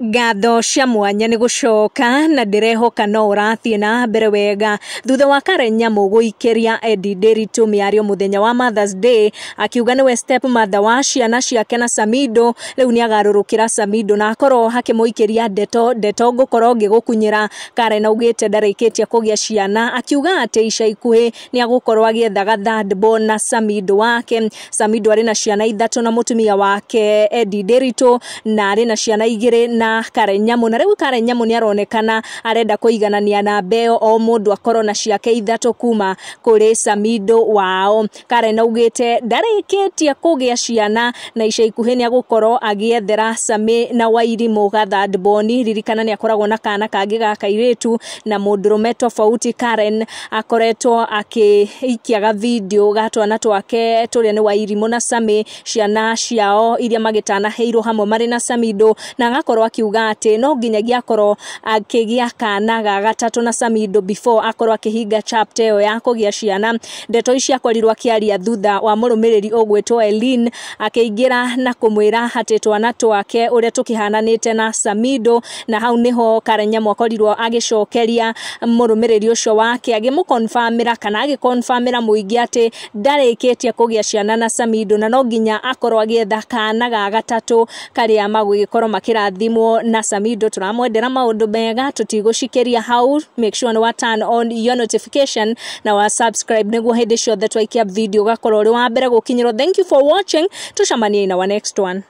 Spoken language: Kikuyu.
Ngatho cia mwanya nĩ gũcoka na ndĩrehoka no ũrathiĩ na mbere wega thutha wa Karen Nyamu gũikĩria Eddie Ndiritu mĩario mũthenya wa Mother's Day, akiuga nĩwe step mother wa ciana ciake na Samido. Rĩu nĩ agarũrũkĩra Samido na akorwo akĩmũikĩria ndeto ndeto ngũkorwo ngĩgũkunyĩra. Karen augĩte ndarĩkĩtie kũgĩa ciana, akiuga atĩ ica ikuhĩ nĩ agũkorwo agĩethaga third born na Samido wake. Samido arĩ na ciana ithatũ na mũtumia wake Eddie Ndiritu, na arĩ na ciana igĩrĩ na Karen Nyamu. Na rĩu Karen Nyamu nĩ aronekana arenda kũiganania namba ĩyo, o mũndũ akorwo na ciake ithatũ kuma kũrĩ Samido wao. Karen augĩte ndarĩkĩtie kũgĩa ciana na ica ikuhĩ nĩ agũkorwo agĩethera Sami na Wairimũ ga third born. Ririkana nĩ akoragwo na kana kangĩ ga kairĩtu na mũndũrũme tofauti. Karen akoretwo akĩikia video ga twana twake tũrĩa nĩ Wairimũ na Sami, ciana ciao iria magĩtanaheirwo hamwe marĩ na Samido, na agakorwo akiuga atĩ no nginyagia akorwo akĩgĩa kana ga gatatũ na Samido before akorwo akĩhinga chapter ĩyo ya kũgĩa ciana. Ndeto ici akorirwo akĩaria thutha wa mũrũmĩrĩri ũgwĩtwo Eileen akĩingĩra na kũmwĩra atĩ twana twake ũrĩa tũkĩhananĩte na Samido, na hau nĩho Karen Nyamu akorirwo agĩcokeria mũrũmĩrĩri ũcio wake, agĩmũconfirmĩra kana agĩconfirmĩra mũingĩ atĩ ndarĩkĩtie kũgĩa ciana na Samido na no nginya akorwo agĩetha kana ga gatatũ karĩa magũgĩkorwo makĩrathimwo na Samido. Tũramwendera maũndũ mega, tũtigũcikiria hau. Make sure nĩ wa turn on your notification na wa subscribe nĩguo hĩndĩ ciothe twaikia video ũgakorwo ũrĩ wa mbere gũkinyĩrwo. Thank you for watching, tũcemanie in our next one.